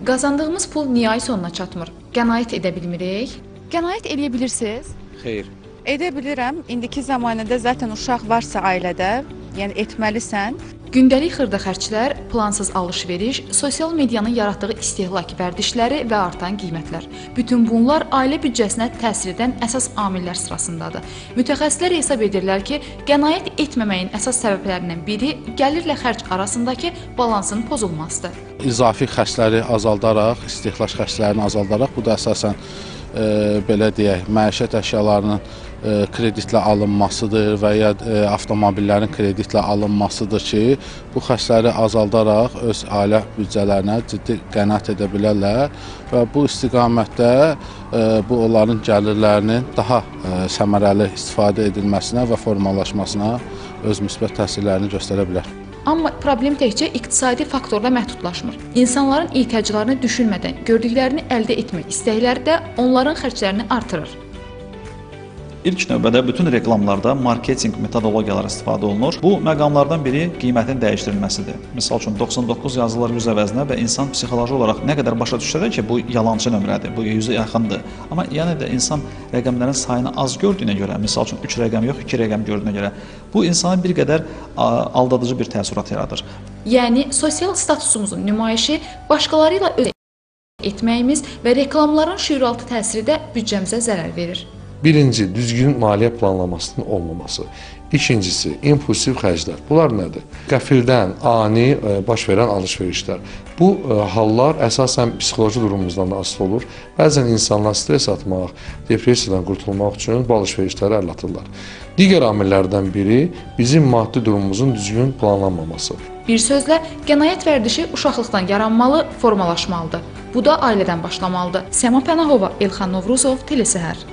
Qazandığımız pul niyə ay sonuna çatmır? Qənaət edə bilmirik. Qənaət eləyə bilirsiz? Xeyr. Edə bilirəm. İndiki zamanədə zaten uşaq varsa ailədə, yəni etməlisən. Gündəlik xırda xərclər, plansız alış-veriş, sosial medianın yaratdığı istehlak vərdişləri və artan qiymətlər. Bütün bunlar ailə büdcəsinə təsir edən əsas amillər sırasındadır. Mütəxəssislər hesab edirlər ki, qənaət etməməyin əsas səbəblərindən biri gəlirlə xərc arasındakı balansın pozulmasıdır. İzafi xərcləri azaldaraq, istehlak xərclərini azaldaraq, bu da əsasən belə deyək, məişət əşyalarının kreditlə alınmasıdır və ya avtomobillərin kreditlə alınmasıdır ki, bu xərcləri azaldaraq öz ailə büdcələrinə ciddi qənaət edə bilərlər və bu istiqamətdə bu onların gəlirlərinin daha səmərəli istifadə edilməsinə və formalaşmasına öz müsbət təsirlərini göstərə bilər. Amma problem təkcə iqtisadi faktorla məhdudlaşmır. İnsanların ehtiyaclarını düşünmədən gördüklərini əldə etmək istəkləri də onların xərclərini artırır. İlk növbədə bütün reklamlarda marketinq metodologiyaları istifadə olunur. Bu məqamlardan biri qiymətin dəyişdirilməsidir. Misal üçün 99 yazılır 100 əvəzinə və insan psixoloji olaraq nə qədər başa düşsə də ki, bu yalançı nömrədir, bu 100-ə yaxındır. Amma yenə də insan rəqəmlərin sayını az gördüyünə görə, misal üçün 3 rəqəm yox, 2 rəqəm gördüyünə görə bu insana bir qədər aldadıcı bir təəssürat yaradır. Yəni sosial statusumuzun nümayişi, başqaları ilə öz etməyimiz və reklamların şüuraltı təsiri də büdcəmizə zərər verir. Birinci, düzgün maliyyə planlamasının olmaması. İkincisi, impulsiv xərclər. Bunlar nədir? Qəfildən, ani baş verən alış-verişlər. Bu hallar əsasən psixoloji durumumuzdan da asılı olur. Bəzən insanlar stres atmaq, depressiyadan qurtulmaq üçün bu alış-verişlərə əl atırlar. Digər amillərdən biri bizim maddi durumumuzun düzgün planlanmaması. Bir sözlə, qənaət vərdişi uşaqlıqdan yaranmalı, formalaşmalıdır. Bu da ailədən başlamalıdır. Səma Pənahova, Elxan Novruzov, Telesəhər.